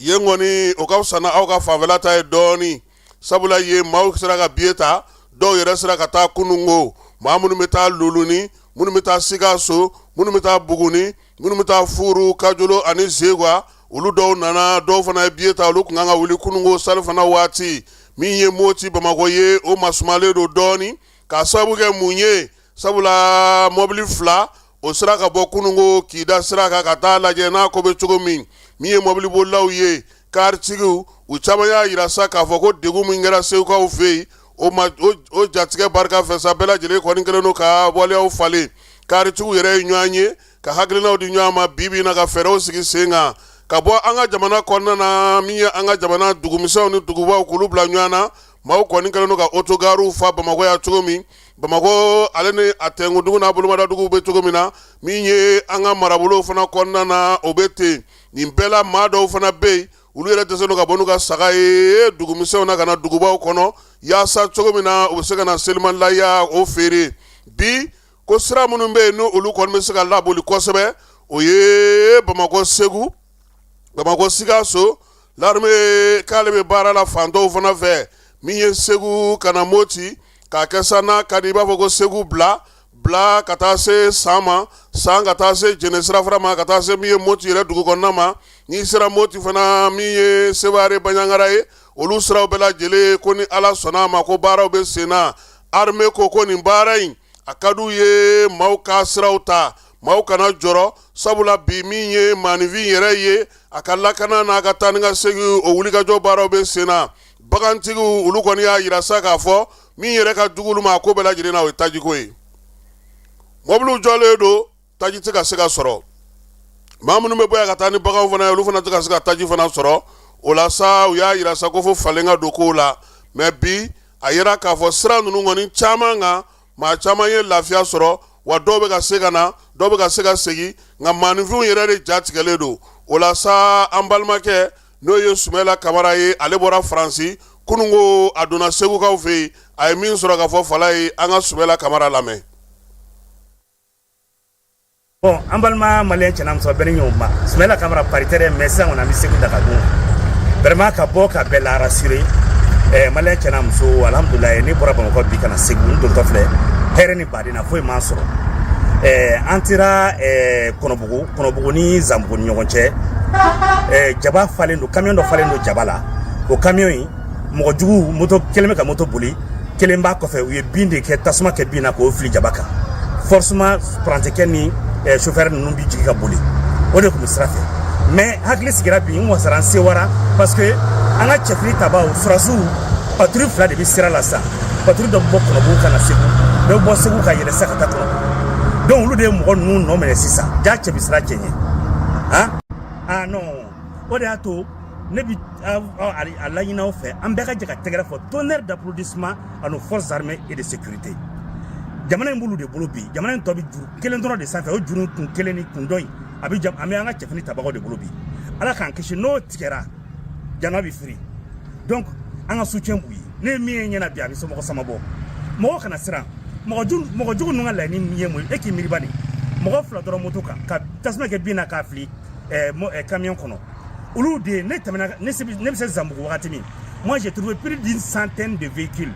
Yen kɔni, o ka fisa aw ka fanfɛla ta ye dɔɔnin, sabula yen maaw sera ka biye ta, dɔw yɛrɛ sera ka taa kununko. Maa minnu bɛ taa Luluni, minnu bɛ taa Sikaso, minnu bɛ taa Buguni, minnu bɛ taa Furu, Kajolo ani Zegwa, olu dɔw nana, dɔw fana ye biye ta. Olu tun kan ka wuli kununko salifana waati. Min ye Moti Bamakɔ ye, o masumalen don dɔɔnin. K'a sababu kɛ mun ye? Sabula mɔbili fila o sera ka bɔ kununko k'i da sira kan ka taa lajɛ n'a ko bɛ cogo min. Min ye mɔbilibolilaw ye, karitigiw, u caman y'a jira sa k'a fɔ ko degun min kɛra Segukaw fɛ yen, o ma o jatigɛ barika fɛ sa, bɛɛ lajɛlen kɔni kɛlen don ka waleyaw falen. Karitigiw yɛrɛ ye ɲɔgɔn ye ka hakilinaw di ɲɔgɔn ma bi bi in na, ka fɛɛrɛw sigi sen kan ka bɔ an ka jamana kɔnɔna na. Min ye an ka jamana dugumisɛnw ni dugubaw k'olu bila ɲɔgɔn na, maaw kɔni kɛlen don ka otogariw fa Bamakɔ yan cogo min, Bamakɔ ale ni a tɛnkundugu n'a bolomadaduguw bɛ cogo min na, min ye an ka marabolow fana kɔnɔna na, o bɛ ten. Nin bɛɛ la, maa dɔw fana bɛ yen, olu yɛrɛ dɛsɛlen don ka bɔ n'u ka saga ye dugumisɛnw na ka na dugubaw kɔnɔ, yaasa cogo min na u bɛ se ka na selimalaya o feere. Bi ko sira minnu bɛ yen, n'olu kɔni bɛ se ka laboli kosɛbɛ, o ye Bamakɔ Segu, Bamakɔ Sikaso. L'armée k'ale bɛ baara la fan dɔw fana fɛ. Min ye Segu ka na Moti k'a kɛ sa, n'a ka di i b'a fɔ ko Segu bila bila ka taa se San ma, San ka taa se Jɛnɛ sirafara ma, ka taa se min ye Moti yɛrɛ dugu kɔnɔna ma. N'i sera Moti fana, min ye Seware Baɲangara ye, olu siraw bɛɛ lajɛlen ko ni Ala sɔnna a ma, ko baaraw bɛ sen na. Armée ko nin baara in a ka d'u ye, maaw ka siraw ta, maaw kana jɔrɔ, sabula bi min ye maaninfin yɛrɛ ye, a ka lakana n'a ka taa ni ka segin, o wulikajɔ baaraw bɛ sen na. Bagantigiw, olu kɔni y'a jira sa k'a fɔ min yɛrɛ ka jugu olu ma a ko bɛɛ lajɛlen na, o ye tajiko ye. Mɔbiliw jɔlen don, taji tɛ ka se ka sɔrɔ. Maa minnu bɛ bɔ yan ka taa ni baganw fana ye, olu fana tɛ ka se ka taji fana sɔrɔ. O la sa, u y'a jira sa ko fo falen ka don kow la. Mais bi a yira k'a fɔ sira ninnu kɔni caman kan, maa caman ye lafiya sɔrɔ wa, dɔw bɛ ka se ka na, dɔw bɛ ka se ka segin, nka maaninfinw yɛrɛ de ja tigɛlen don. O la sa, an balimakɛ, n'o ye Sumala Kamara ye, ale bɔra Faransi kununko, a donna Segukaw fɛ yen, a ye min sɔrɔ ka fɔ fala ye. An ka Sumala Kamara lamɛn. Bon, an balima maliyɛn cɛ n'a muso bɛɛ ni ɲɔgɔn ma. Sumala Kamara, Paris tɛ dɛ, mais sisan kɔni an bɛ Segu Dakagun. Vraiment, ka bɔ ka bɛɛ la rassurer, maliyɛn cɛ n'a muso, alhamdulilayi, ne bɔra Bamakɔ bi ka na Segu. N dontɔ filɛ hɛrɛ ni baden na, foyi m'an sɔrɔ. An tera Kɔnɔbugu, Kɔnɔbugu ni Zanbugu ni ɲɔgɔn cɛ, jaba falen don, camion dɔ falen don jaba la. O camion in, mɔgɔ jugu moto kelen bɛ ka moto boli, kelen b'a kɔfɛ. U ye bin de kɛ, tasuma kɛ bin na k'o fili jaba kan. Forcément, parantikɛ ni chauffeur ninnu bi jigin ka boli, o de tun bɛ sira fɛ. Mais hakili sigira bi, n wasara, n sewara, parce que an ka cɛfini tabaw, sɔrɔdasiw, patrouille fila de bɛ sira la sisan. Patrouille dɔ bɛ bɔ Kɔnɔbugu ka na Segu, dɔ bɛ bɔ Segu ka yɛlɛ sisan ka taa Kɔnɔbugu. Donc olu de ye mɔgɔ ninnu nɔ minɛ sisan. Ja cɛ bɛ sira cɛ ɲɛ. Han, ah non, o de y'a to ne bi a laɲini aw fɛ, an bɛɛ ka jɛ ka tɛgɛrɛ fɔ, tonnerre d'applaudissement à nos forces armées et de sécurité. Jamana in b'olu de bolo bi. Jamana in tɔ bɛ juru kelen dɔrɔn de sanfɛ. O juru kun kelen ni kun dɔ in, a bɛ an bɛ an ka cɛfini tabagaw de bolo bi. Ala k'an kisi, n'o tigɛra, jamana bɛ firi. Donc an ka soutien b'u ye. Ne ye min ye ɲɛna bi, a bɛ somɔgɔ sama bɔ. Mɔgɔ kana siran. Mɔgɔ jugu ninnu ka laɲini min ye mun ye? E k'i miiri bani, mɔgɔ fila dɔrɔn moto kan ka tasuma kɛ bin na k'a fili camion kɔnɔ, olu de. Ne tɛmɛna, ne bɛ se Zanbugu wagati min, moi j'ai trouvé plus d'une centaine de véhicules,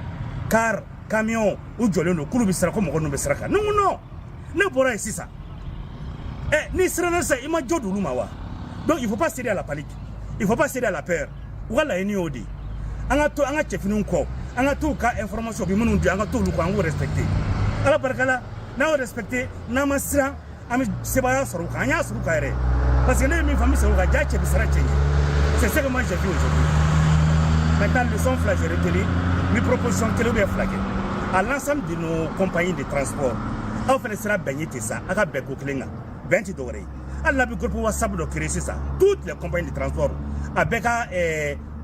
car, camion, u jɔlen don k'olu bɛ sira, ko mɔgɔ ninnu bɛ sira kan. Ne ko non, ne bɔra yen sisan. N'i siranna sisan, i ma jɔ d'olu ma wa? Donc il faut pas céder à la panique, il faut pas céder à la peur. U ka laɲini y'o de ye. An ka to an ka cɛfiniw kɔ, an ka t'u ka information bi minnu di, an ka t'olu kɔ, an k'o respecter. Ala barika la, n'an y'o respecter, n'an ma siran, an bɛ sebaaya sɔrɔ u kan. An y'a sɔrɔ u kan yɛrɛ, parce que ne ye min fɔ, an bɛ segin o kan: ja cɛ bɛ sira cɛ ɲɛ. C'est ce que moi j'ai vu aujourd'hui. Maintenant, leçon fila j'ai retenu, n bɛ proposition kelen ou bien fila kɛ à l'ensemble de nos compagnies de transport. Aw fana sera bɛn ye ten sa, a ka bɛn ko kelen kan. Bɛn tɛ dɔwɛrɛ ye. Hali n'a bɛ groupe WhatsApp dɔ créer sisan, toutes les compagnies de transport, a bɛɛ ka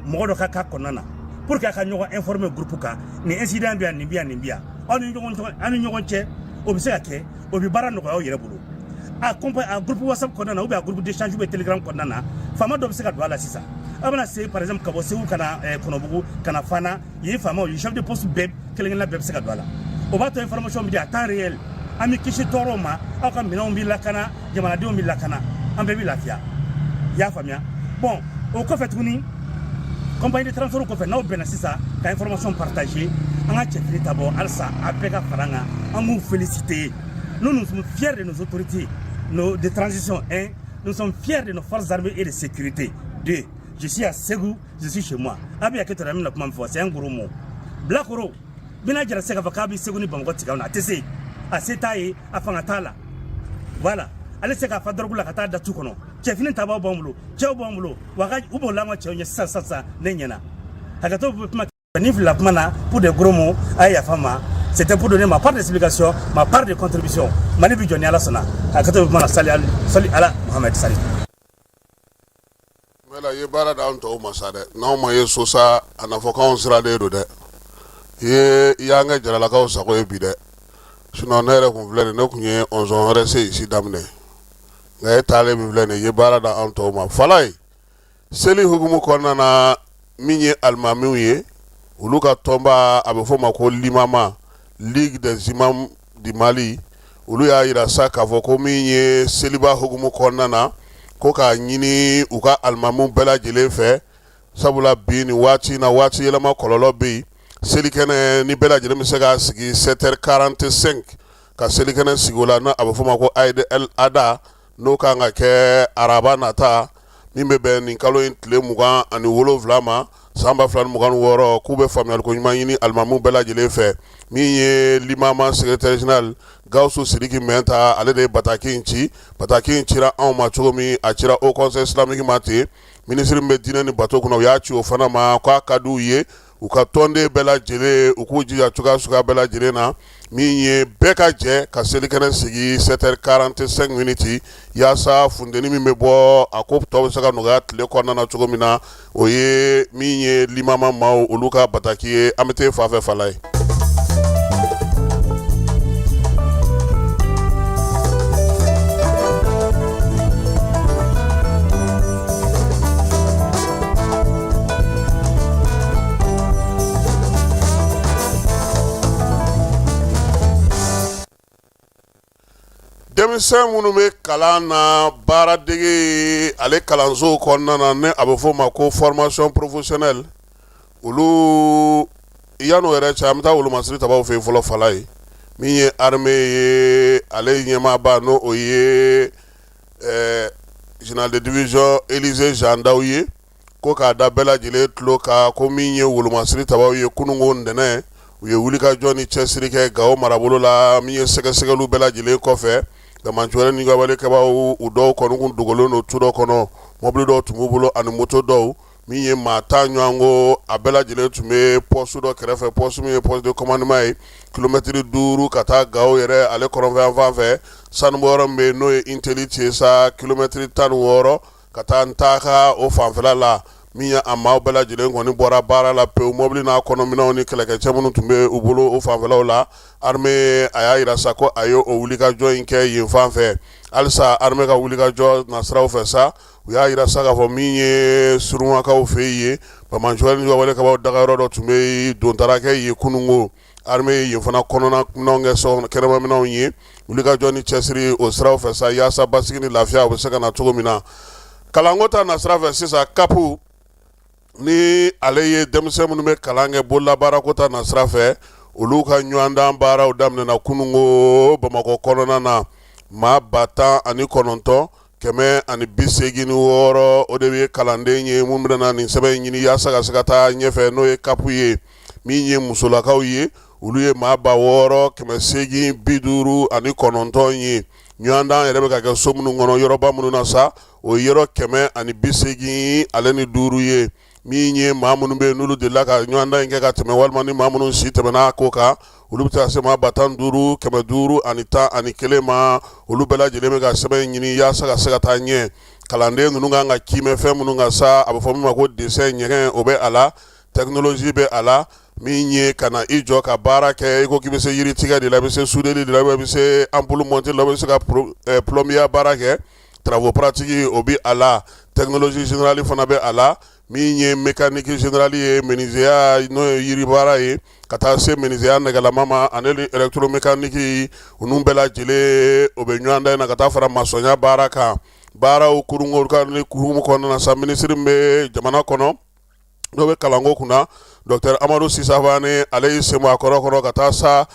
mɔgɔ dɔ ka k'a kɔnɔna na pour que a ka ɲɔgɔn informer groupe kan: nin incident bɛ yan, nin bɛ yan, nin bɛ yan. Aw ni ɲɔgɔn, aw ni ɲɔgɔn cɛ, o bɛ se ka kɛ, o bɛ baara nɔgɔya aw yɛrɛ bolo. A compagnie, a groupe WhatsApp kɔnɔna na, ou bien a groupe d'échange ou bien Telegram kɔnɔna na, faama dɔ bɛ se ka don a la sisan. Aw bɛna se, par exemple, ka bɔ Segu ka na Kɔnɔbugu ka na Fana yen, faamaw ye, chef de poste bɛɛ kelen kelenna bɛɛ bɛ se ka don a la. O b'a to information bɛ di à temps réel, an bɛ kisi tɔɔrɔw ma, aw ka minɛnw bɛ lakana, jamanadenw bɛ lakana, an bɛɛ bɛ lafiya. I y'a faamuya? Bon, O kɔfɛ tuguni, compagnie de transport kɔfɛ, n'aw bɛnna sisan ka information partager, an ka cɛfini ta bɔ halisa, a bɛɛ ka fara an kan, an b'u féliciter. Nous, nous sommes fiers de nos autorités nos, de transition, un, nous sommes fiers de nos forces armées et de sécurité, deux. Je suis à Ségou, je suis chez moi. A bɛ hakɛ to, an bɛna kuma min fɔ, c'est un gros mot. Bilakoro bɛna jara se k'a fɔ k'a bɛ Segu ni Bamakɔ tigɛ anw na, a tɛ se, a se t'a ye, a fanga t'a la. Voilà, ale se k'a fa dɔrɔgu la ka taa da tu kɔnɔ. Cɛfini tabaw b'an bolo, cɛw b'an bolo, wa ka u b'o an ka cɛw ɲɛ sisan sisan sisan. Ne ɲɛna, hakɛto bɛ kuma ni filila kuma na pour des gros mots, a ye yafa ma. C'était pour donner ma part d'explication, ma part de contribution. Mali bi jɔ ni Ala sɔnna. Hakɛto bɛ kuma na. Sali sali ala Muhammed sali. Mɛla, i ye baara d'anw tɔw ma sa dɛ. N'anw ma ye so sa, a na fɔ k'anw sirannen don dɛ. I ye i y'an kɛ jaralakaw sago ye bi dɛ. Sinon ne yɛrɛ kun filɛ nin, ne kun ye 11 rester ici daminɛ, nka e taalen min filɛ nin ye, i ye baara da anw tɔw ma. Falaye, seli hukumu kɔnɔna na, min ye alimamiw ye, olu ka tɔnba, a bɛ f'o ma ko limama, Ligue des imams du Mali, olu y'a yira sa k'a fɔ ko min ye seliba hukumu kɔnɔna na, ko k'a ɲini u ka alimamiw bɛɛ lajɛlen fɛ, sabula bi nin waati na, waati yɛlɛma kɔlɔlɔ bɛ yen, selikɛnɛ ni bɛɛ lajɛlen bɛ se k'a sigi 7h45 ka selikɛnɛ sigi o la, n'a a bɛ f'o ma ko Aïd el Adha, n'o kan ka kɛ araba nata min bɛ bɛn nin kalo in tile 27 ma, san 2026, k'u bɛ faamuyaliko ɲuman ɲini alimamiw bɛɛ lajɛlen fɛ. Min ye limama secrétaire général Gawusu Sidiki Mɛnta, ale de ye bataki in ci. Bataki in cira anw ma cogo min, a cira Haut Conseil islamique ma ten. Minisiri min bɛ diinɛ ni bato kunna, u y'a ci o fana ma k'a ka di u ye, u ka tɔnden bɛɛ lajɛlen, u k'u jija cogoya suguya bɛɛ lajɛlen na, min ye bɛɛ ka jɛ ka selikɛnɛ sigi 7h45 minutes, yaasa funteni min bɛ bɔ, a ko tɔ bɛ se ka nɔgɔya tile kɔnɔna na cogo min na. O ye min ye limama maaw olu ka bataki ye. An bɛ taa fan fɛ, Falaye. Denmisɛn minnu bɛ kalan na baaradege ale kalansow kɔnɔna na, ni a bɛ f'o ma ko formation professionnelle, olu, yan'o yɛrɛ cɛ, an bɛ taa wolomasiri tabaw fɛ yen fɔlɔ. Falaye, min ye armée ye, ale ɲɛmaaba, n'o o ye général de division Élisée Jean Daw ye, ko k'a da bɛɛ lajɛlen tulo kan ko min ye wolomasiri tabaw ye, kununko ntɛnɛn, u ye wulikajɔ ni cɛsiri kɛ Gawo marabolo la. Min ye sɛgɛsɛgɛliw bɛɛ lajɛlen kɔfɛ, banbaanciwale ni walekɛbaaw, u dɔw kɔni kun dogolen don tu dɔ kɔnɔ, mɔbili dɔw tun b'u bolo ani moto dɔw. Min ye maa 10 ɲɔgɔn ko, a bɛɛ lajɛlen tun bɛ poste dɔ kɛrɛfɛ, poste min ye poste de commandement ye, kilomɛtiri 5 ka taa Gawo yɛrɛ ale kɔrɔnfɛ fan fɛ, sanubɔyɔrɔ min bɛ yen, n'o ye Intelite ye sa, kilomɛtiri 16 ka taa Ntaka o fanfɛla la. Min ye a maaw bɛɛ lajɛlen kɔni bɔra baara la pewu, mɔbili n'a kɔnɔminɛnw ni kɛlɛkɛcɛ minnu tun bɛ u bolo o fanfɛlaw la. Armée a y'a yira sa ko a ye o wulikajɔ in kɛ yen fan fɛ. Halisa armée ka wulikajɔ nasiraw fɛ sa, u y'a yira sa k'a fɔ min ye surumakaw fɛ yen, banbaanciwale ni walekɛbaaw dagayɔrɔ dɔ tun bɛ yen, don taara kɛ yen kununko. Armée yen fana kɔnɔna minɛnw kɛ so kɛnɛmaminɛnw ye. Wulikajɔ ni cɛsiri o siraw fɛ sa, yaasa basigi ni lafiya o bɛ se ka na cogo min na. Kalanko ta nasira fɛ sisan, CAP ni ale ye denmisɛn minnu bɛ kalan kɛ bololabaarako ta nasira fɛ, olu ka ɲɔgɔndan baaraw daminɛna kununko Bamakɔ kɔnɔna na. Maa 19,186, o de ye kalanden ye minnu bɛna nin sɛbɛn in ɲini yaasa ka se ka taa ɲɛfɛ, n'o ye CAP ye. Min ye musolakaw ye, olu ye maa 6,859 ye. Ɲɔgɔndan yɛrɛ bɛ ka kɛ so minnu kɔnɔ, yɔrɔba minnu na sa, o ye yɔrɔ 185 ye. Min ye maa minnu bɛ yen, n'olu delila ka ɲɔgɔndan in kɛ ka tɛmɛ, walima ni maa minnu si tɛmɛna ko kan, olu bɛ se ka se maa 15,511 ma. Olu bɛɛ lajɛlen bɛ ka sɛbɛn in ɲini yaasa ka se ka taa ɲɛ. Kalanden ninnu kan ka kiimɛ fɛn minnu kan sa, a bɛ fɔ min ma ko dessin, ɲɛgɛn, o bɛ a la, technologie bɛ a la. Min ye ka na i jɔ ka baara kɛ, i ko k'i bɛ se yiri tigɛ de la, i bɛ se soudeli de la, i bɛ se ampoule monter la, i bɛ se ka plombier baara kɛ, travaux pratiques, o bɛ a la. Technologie générale fana bɛ a la. Min ye mécanique générale ye, menuisier, n'o ye yiri baara ye, ka taa se menuisier nɛgɛlama ma, ani électromécanique, ninnu bɛɛ lajɛlen o bɛ ɲɔgɔndan in na, ka taa fara maçonnya baara kan. Baaraw kurunko ka ni hukumu kɔnɔna na sa, minisiri min bɛ jamana kɔnɔ, n'o bɛ kalanko kunna, docteur Amadu Sisa Fane, ale y'i sen bɔ a kɔrɔ kɔrɔ ka taa sa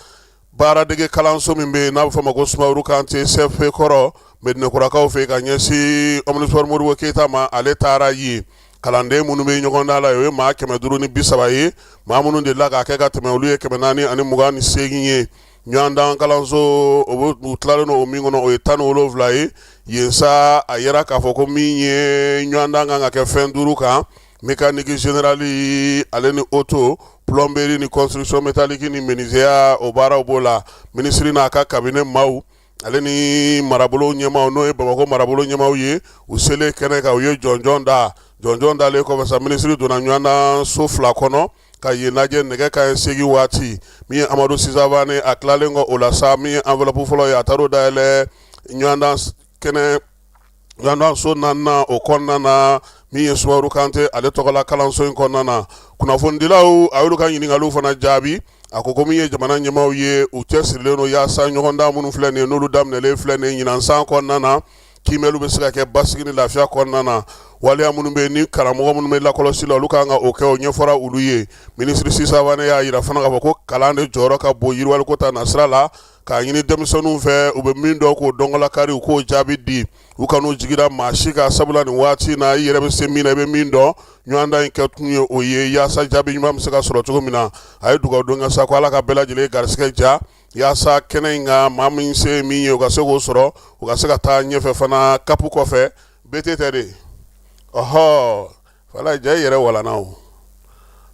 baaradege kalanso min bɛ yen, n'a bɛ fɔ a ma ko Sumaworo Kante CFP kɔrɔ, Medinɛkurakaw fɛ, ka ɲɛsin Omnisports Modibo Keyita ma. Ale taara yen, kalanden minnu bɛ ɲɔgɔndan la, o ye maa 530 ye. Maa minnu delila k'a kɛ ka tɛmɛ, olu ye 428 ye. Ɲɔgɔndan kalanso o u tilalen don o min kɔnɔ, o ye 17 ye. Yen sa, a yera k'a fɔ ko min ye ɲɔgɔndan kan ka kɛ fɛn duuru kan: mécanique générale, ale ni auto, plomberie ni construction métallique ni menuisier, o baaraw b'o la. Minisiri n'a ka cabinet maaw, ale ni marabolo ɲɛmaaw, n'o ye Bamakɔ marabolo ɲɛmaaw ye, u selen kɛnɛ kan, u ye jɔnjɔn da. Jɔnjɔn dalen kɔfɛ sa, minisiri donna ɲɔgɔndan so fila kɔnɔ ka yen lajɛ nɛgɛ kanɲɛ 8 waati. Min ye Amadu Sisa Fane, a tilalen kɔ o la sa, min ye enveloppe fɔlɔ ye, a taar'o dayɛlɛ ɲɔgɔndan kɛnɛ ɲɔgɔndan so naaninan o kɔnɔna na, min ye Sumaworo Kante ale tɔgɔla kalanso in kɔnɔna na. Kunnafonidilaw, a y'olu ka ɲininkaliw fana jaabi. A ko ko min ye jamana ɲɛmaaw ye, u cɛsirilen don yaasa ɲɔgɔndan minnu filɛ nin ye, n'olu daminɛlen filɛ nin ye ɲinan san kɔnɔna na, kiimɛliw bɛ se ka kɛ basigi ni lafiya kɔnɔna na. Waleya minnu bɛ ni karamɔgɔ minnu bɛ lakɔlɔsi la, olu kan ka o kɛ, o ɲɛfɔra olu ye. Minisiri Sisa Fane y'a jira fana k'a fɔ ko kalan de jɔyɔrɔ ka bon yiriwaliko ta nasira la, k'a ɲini denmisɛnninw fɛ, u bɛ min dɔn, k'o dɔnkɔlakari, u k'o jaabi di, u kan'u jigi da maa si kan, sabula nin waati na, i yɛrɛ bɛ se min na, i bɛ min dɔn. Ɲɔgɔndan in kɛ kun ye o ye, yaasa jaabi ɲuman bɛ se ka sɔrɔ cogo min na. A ye dugawu don kɛ sa ko Ala ka bɛɛ lajɛlen garisɛgɛ diya, yaasa kɛnɛ in kan, maa min se min ye, u ka se k'o sɔrɔ, u ka se ka taa ɲɛfɛ fana. CAP kɔfɛ, BT tɛ de. Ɔhɔ, wala ja i yɛrɛ walanna o.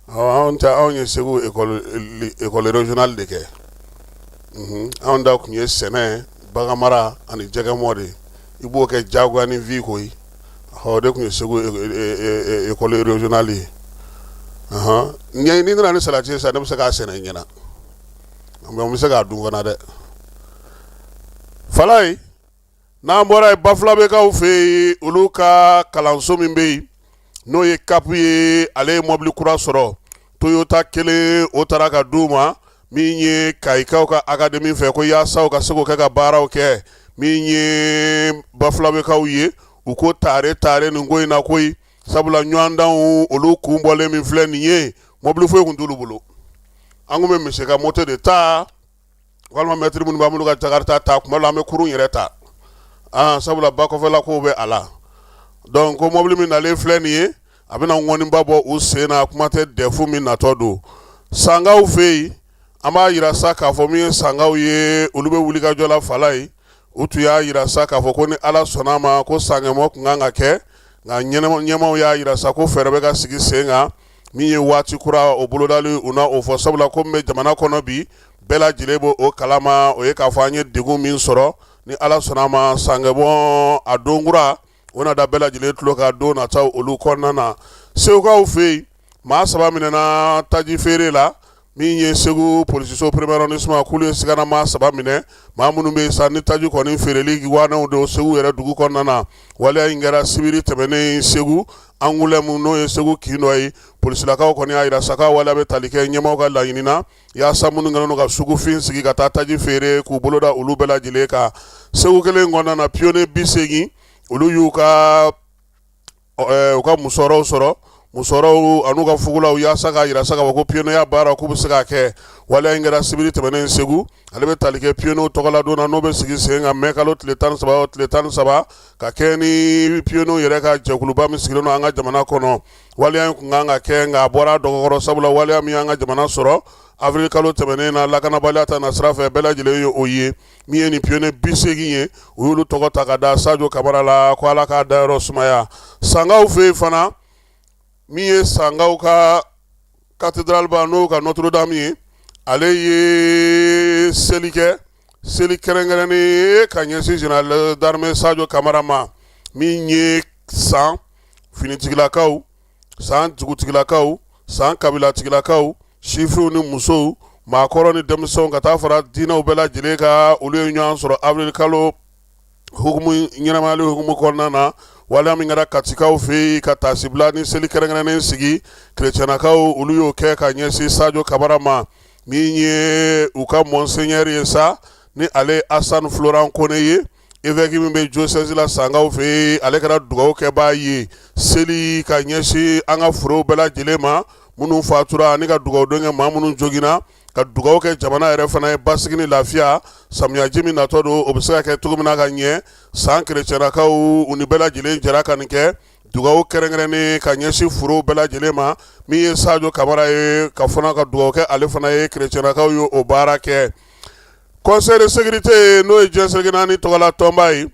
Anw ta, anw ye Segu école régionale de kɛ. Anw ta tun ye sɛnɛ, baganmara ani jɛgɛmɔ de. I b'o kɛ jagoya ni vie koyi. O de tun ye Segu école régionale ye. N'i nana ni salati ye sisan, ne bɛ se k'a sɛnɛ i ɲɛna, mais n bɛ se k'a dun fana dɛ. Falaye, n'an bɔra yen, Bafulabɛkaw fɛ yen, olu ka kalanso min bɛ yen, n'o ye CAP ye, ale ye mɔbili kura sɔrɔ, Toyota kelen, o taara ka d'u ma, min ye Kayikaw ka académie fɛ, ko yaasa u ka se k'o kɛ ka baaraw kɛ. Min ye Bafulabɛkaw ye, u ko tare tare nin ko in na koyi, sabula ɲɔgɔndanw olu kun bɔlen min filɛ nin ye, mɔbili foyi tun t'olu bolo. An tun bɛ misi ka moto de ta, walima mɛtiri minnu b'an bolo ka jakarita ta. Kuma la, an bɛ kurun yɛrɛ ta, sabula ba kɔfɛla kow bɛ a la. Donc ko mɔbili min nalen filɛ nin ye, a bɛna ŋɔniba bɔ u sen na, kuma tɛ DEF min natɔ don. Sankaw fɛ yen, an b'a yira sa k'a fɔ min ye sankaw ye, olu bɛ wulikajɔ la. Falaye, u tun y'a yira sa k'a fɔ ko ni Ala sɔnna a ma, ko sankɛmɔ tun kan ka kɛ, nka ɲɛmaaw y'a yira sa ko fɛɛrɛ bɛ ka sigi sen kan. Min ye waati kura o bolodali, u na o fɔ, sabula ko min bɛ jamana kɔnɔ bi, bɛɛ lajɛlen b'o o kalama. O ye k'a fɔ an ye degun min sɔrɔ, ni Ala sɔnna a ma, sankɛbɔ a don kura, o na da bɛɛ lajɛlen tulo kan don nataw olu kɔnɔna na. Segukaw fɛ yen, maa saba minɛna taji feere la. Min ye Segu polisiso premier arrondissement, k'olu ye sigana maa saba minɛ, maa minnu bɛ sa ni taji kɔni feereli wanɛw don Segu yɛrɛ dugu kɔnɔna na. Waleya in kɛra sibiri tɛmɛnen Segu Angoulême, n'o ye Segu kin dɔ ye. Polisilakaw kɔni y'a jira sa k'a waleya bɛ tali kɛ ɲɛmaaw ka laɲini na, yaasa minnu kɛlen don ka sugufin sigi ka taa taji feere, k'u bolo da olu bɛɛ lajɛlen kan. Segu kelen kɔnɔna na, pionnier 80, olu y'u ka u ka musɔrɔw sɔrɔ, musɔrɔw an'u ka fugulaw, yaasa k'a jira sa k'a fɔ ko pionnier baara k'u bɛ se k'a kɛ. Waleya in kɛra sibiri tɛmɛnen Segu. Ale bɛ tali kɛ pionnier tɔgɔladon na, n'o bɛ sigi sen kan mɛ kalo tile 13 o tile 13, ka kɛ ni pionnier yɛrɛ ka jɛkuluba min sigilen don an ka jamana kɔnɔ. Waleya in tun kan ka kɛ, nka a bɔra dɔgɔkɔrɔ, sabula waleya min y'an ka jamana sɔrɔ avril kalo tɛmɛnen na, lakanabaliya ta nasira fɛ, bɛɛ lajɛlen ye o ye. Min ye nin pionnier 80 ye, u y'olu tɔgɔ ta ka da Sajo Kamara la, ko Ala k'a dayɔrɔ sumaya. Sankaw fɛ yen fana, min ye sankaw ka cathédrale ba, n'o ka Notre Dame ye, ale ye seli kɛ, seli kɛrɛnkɛrɛnnen ka ɲɛsin général d'armée Sajo Kamara ma. Min ye san finitigilakaw, san dugutigilakaw, san kabilatigilakaw, sifinw ni musow, maakɔrɔ ni denmisɛnw, ka taa fara diinɛw bɛɛ lajɛlen kan, olu ye ɲɔgɔn sɔrɔ avril kalo hukumu ɲɛnamayali hukumu kɔnɔna na. Waleya min kɛra Katikaw fɛ yen, ka taasibila ni seli kɛrɛnkɛrɛnnen sigi, kerecɛnnakaw, olu y'o kɛ ka ɲɛsin Sajo Kamara ma. Min ye u ka monseigneur ye sa, ni ale Asan Florent Kone ye, Évêque min bɛ diocèse la Sankaw fɛ yen, ale kɛra dugawu kɛbaa ye, seli ka ɲɛsin an ka furew bɛɛ lajɛlen ma minnu fatura, ani ka dugawu don kɛ maa minnu joginna, ka dugawu kɛ jamana yɛrɛ fana ye basigi ni lafiya. Samiyaji min natɔ don, o bɛ se ka kɛ cogo min na ka ɲɛ. San kerecɛnakaw, u ni bɛɛ lajɛlen jɛra ka nin kɛ dugawu kɛrɛnkɛrɛnnen ka ɲɛsin furew bɛɛ lajɛlen ma. Min ye Sajo Kamara ye, ka fana ka dugawu kɛ ale fana ye, kerecɛnakaw ye o baara kɛ. Conseil de sécurité, n'o ye diɲɛ seleke naani tɔgɔla tɔnba ye,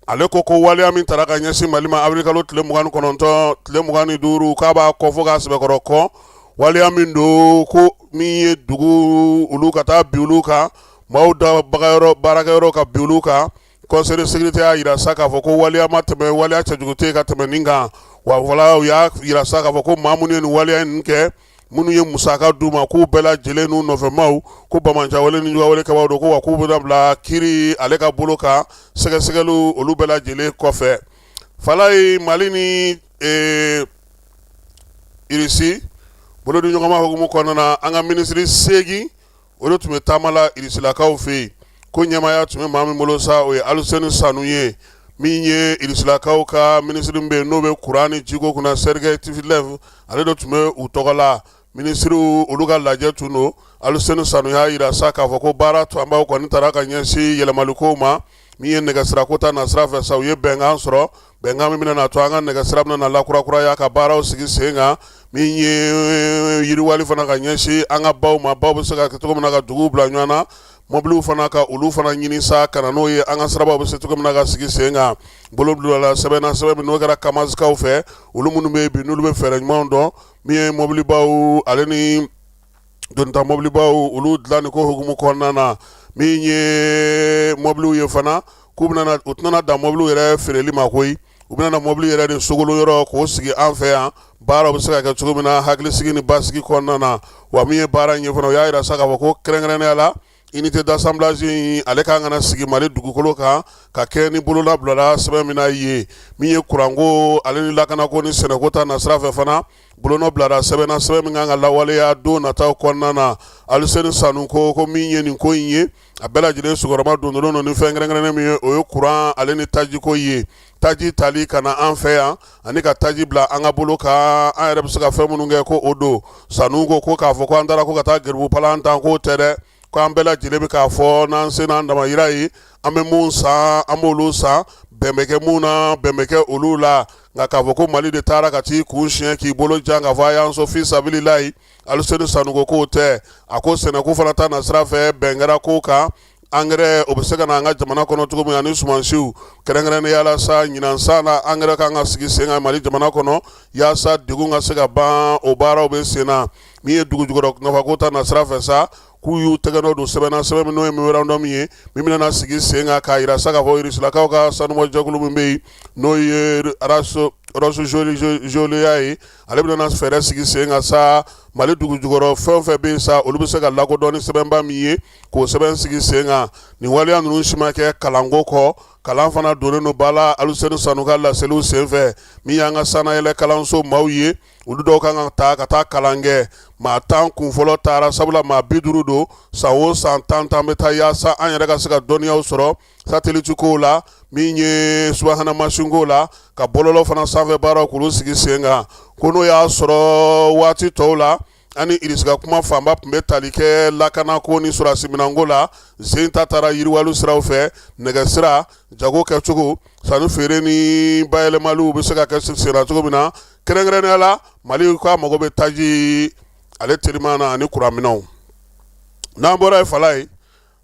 ale ko ko waleya min tara ka ɲɛsin Mali ma avril kalo tile 29, tile 25, k'a b'a kɔ fo k'a sɛbɛkɔrɔ kɔn. Waleya min don ko min ye dugu olu ka taa bin olu kan, maaw da bagayɔrɔ, baarakɛyɔrɔ ka bin olu kan, Conseil de sécurité y'a jira sa k'a fɔ ko waleya ma tɛmɛ, waleya cɛjugu tɛ ka tɛmɛ nin kan. Wa wala u y'a jira sa k'a fɔ ko maa minnu ye nin waleya ninnu kɛ, minnu ye musaka d'u ma, k'u bɛɛ lajɛlen n'u nɔfɛmaw, ko banbaanciwale ni juguyawale kɛbaaw don, ko wa k'u bɛna bila kiiri ale ka bolo kan sɛgɛsɛgɛliw olu bɛɛ lajɛlen kɔfɛ. Falaye, Mali ni Irisi bolodiɲɔgɔnma hukumu kɔnɔna na, an ka minisiri 8, olu tun bɛ taama la Irisilakaw fɛ yen. Ko ɲɛmaaya tun bɛ maa min bolo sa, o ye Aluseni Sanu ye. Min ye Irisilakaw ka minisiri min bɛ yen n'o bɛ kuran ni jiko kunna, Sergei Tsivilev, ale de tun bɛ u tɔgɔ la. Minisiriw olu ka lajɛ tun don. Aluseni Sanu y'a jira sa k'a fɔ ko baara fanbaw kɔni taara ka ɲɛsin yɛlɛmaliko ma. Min ye nɛgɛsirako ta nasira fɛ sa, u ye bɛnkan sɔrɔ, bɛnkan min bɛna to an ka nɛgɛsira bɛna lakurakuraya ka baaraw sigi sen kan. Min ye yiriwali fana ka ɲɛsin an ka baw ma, baw bɛ se ka kɛ cogo min na ka duguw bila ɲɔgɔn na, mɔbiliw fana ka olu fana ɲini sa ka na n'o ye, an ka sirabaw bɛ se cogo min na ka sigi sen kan. Bolo bilala sɛbɛn na, sɛbɛn min n'o kɛra Kamazikaw fɛ, olu minnu bɛ yen bi n'olu bɛ fɛɛrɛ ɲumanw dɔn. Min ye mɔbilibaw ale ni donita mɔbilibaw olu dilanni ko hukumu kɔnɔna na, min ye mɔbiliw ye fana, k'u bɛna, u tɛna dan mɔbiliw yɛrɛ feereli ma koyi, u bɛna mɔbili yɛrɛ de sogolo yɔrɔ k'o sigi an fɛ yan, baara bɛ se ka kɛ cogo min na hakilisigi ni basigi kɔnɔna na. Wa min ye baara in ye fana, u y'a jira sa k'a fɔ ko kɛrɛnkɛrɛnnenya la, unité d'assemblage in, ale kan ka na sigi Mali dugukolo kan ka kɛ ni bolola bilala sɛbɛn min na ye. Min ye kuranko ale ni lakanako ni sɛnɛko ta nasira fɛ fana, bolonɔ bilara sɛbɛn na, sɛbɛn min kan ka lawaleya don nataw kɔnɔna na. Aluseni Sanu ko min ye nin ko in ye, a bɛɛ lajɛlen sukɔrɔma don don ni fɛn kɛrɛnkɛrɛnnen min ye, o ye kuran ale ni tajiko ye, taji tali ka na an fɛ yan ani ka taji bila an ka bolo kan, an yɛrɛ bɛ se ka fɛn minnu kɛ, ko o don. Sanu ko k'a fɔ ko an taara ko ka taa geribu palan tan, k'o tɛ dɛ, ko an bɛɛ lajɛlen bɛ k'a fɔ n'an se n'an damayira ye, an bɛ mun san, an b'olu san, bɛn bɛ kɛ mun na, bɛn bɛ kɛ olu la. Nka k'a fɔ ko Mali de taara ka t'i kun siɲɛ k'i bolo jan k'a fɔ a y'an sɔn fi sabililayi, Aluseni Sanu ko k'o tɛ. A ko sɛnɛko fana ta nasira fɛ, bɛn kɛra ko kan angɛrɛ o bɛ se ka na an ka jamana kɔnɔ cogo min, ani sumansiw kɛrɛnkɛrɛnnenya la sa, ɲinan san na angɛrɛ kan ka sigi sen kan Mali jamana kɔnɔ yaasa degun ka se ka ban, o baaraw bɛ sen na. Min ye dugu jukɔrɔ nafako ta nasira fɛ sa, k'u y'u tɛgɛ nɔ don sɛbɛn na, sɛbɛn min n'o ye memorandum ye, min bɛna sigi sen kan k'a jira sa k'a fɔ Irisilakaw ka sanubɔjɛkulu min bɛ yen n'o ye Rosgeologie ye, ale bɛna fɛɛrɛ sigi sen kan sa, Mali dugu jukɔrɔ fɛn o fɛn bɛ yen sa, olu bɛ se ka lakodɔn ni sɛbɛnba min ye, k'o sɛbɛn sigi sen kan. Nin waleya ninnu si ma kɛ kalanko kɔ, kalan fana donnen don ba la Aluseni Sanu ka laseliw senfɛ. Min y'an ka sannayɛlɛ kalanso maaw ye, olu dɔw kan ka taa ka taa kalan kɛ. Maa 10 kun fɔlɔ taara, sabula maa 50 don. San o san, 10 10 bɛ taa yaasa an yɛrɛ ka se ka dɔnniyaw sɔrɔ satellite kow la, min ye subahana mansin ko la, ka bɔlɔlɔ fana sanfɛ baaraw k'olu sigi sen kan. Ko n'o y'a sɔrɔ waati tɔw la, an ni Irisi ka kuma fanba tun bɛ tali kɛ lakanako ni sɔrɔdasi minɛnko la, sen ta taara yiriwali siraw fɛ, nɛgɛsira, jago kɛcogo, sanni feere ni bayɛlɛmaliw bɛ se ka kɛ senna cogo min na. Kɛrɛnkɛrɛnnenya la, Mali k'a mago bɛ taji ale teliman na ani kuranminɛnw. N'an bɔra yen, Falaye,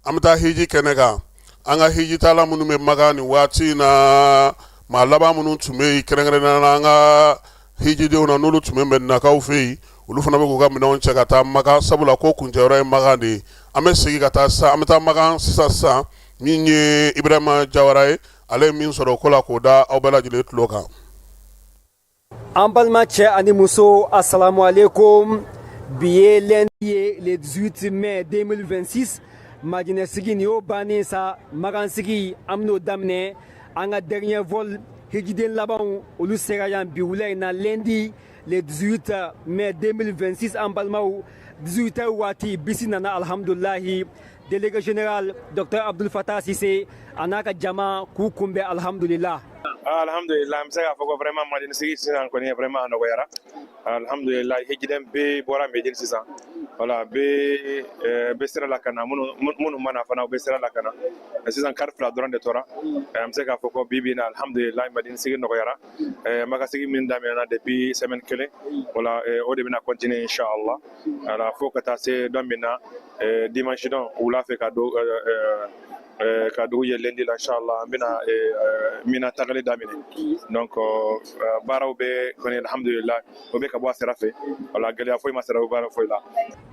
an bɛ taa hiji kɛnɛ kan. An ka hijitala minnu bɛ Makan nin waati in na, maa laban minnu tun bɛ yen kɛrɛnkɛrɛnnenya la an ka hijidenw na, n'olu tun bɛ Mɛdinakaw fɛ yen, olu fana bɛ k'u ka minɛnw cɛ ka taa Makan, sabula ko kuncɛyɔrɔ ye Makan de ye. An bɛ segin ka taa sisan, an bɛ taa Makan sisan sisan. Min ye Ibrahima Jawara ye, ale ye min sɔrɔ o ko la k'o da aw bɛɛ lajɛlen tulo kan. An balima cɛ ani muso, asalamu aleykum. Bi ye lundi ye, le 18 mai 2026. Madinɛ sigi nin y'o bannen sa, Makan sigi an bɛn'o daminɛ. An ka dernier vol, hijiden labanw olu sera yan bi wula in na, lundi le 18 mai 2026. An balimaw, 18 heures waati bisi nana, alhamdulilahi. Délégué général docteur Abdul Fattah Sise a n'a ka jama k'u kunbɛn, alhamdulillah. Alhamdulillah, an bɛ se k'a fɔ ko vraiment Madina sigi sisan kɔni, vraiment a nɔgɔyara, alhamdulillah. Hijiden bɛɛ bɔra Medine sisan, voilà, bɛɛ bɛ sira la ka na. Minnu ma na fana, u bɛ sira la ka na sisan. Car fila dɔrɔn de tora. An bɛ se k'a fɔ ko bi bi in na, alhamdulillah, Madina sigi nɔgɔyara. Maka sigi min daminɛna depuis semaine kelen, voilà, o de bɛna continuer inchallah, voilà, fo ka taa se don min na, dimanche don wula fɛ ka don ka dugu ye lundi la, inchallah, an bɛna Mina tagali daminɛ. Donc baaraw bɛ kɔni, alhamdulillah, o bɛ ka bɔ a sira fɛ, voilà, gɛlɛya foyi ma sɔrɔ baara foyi la.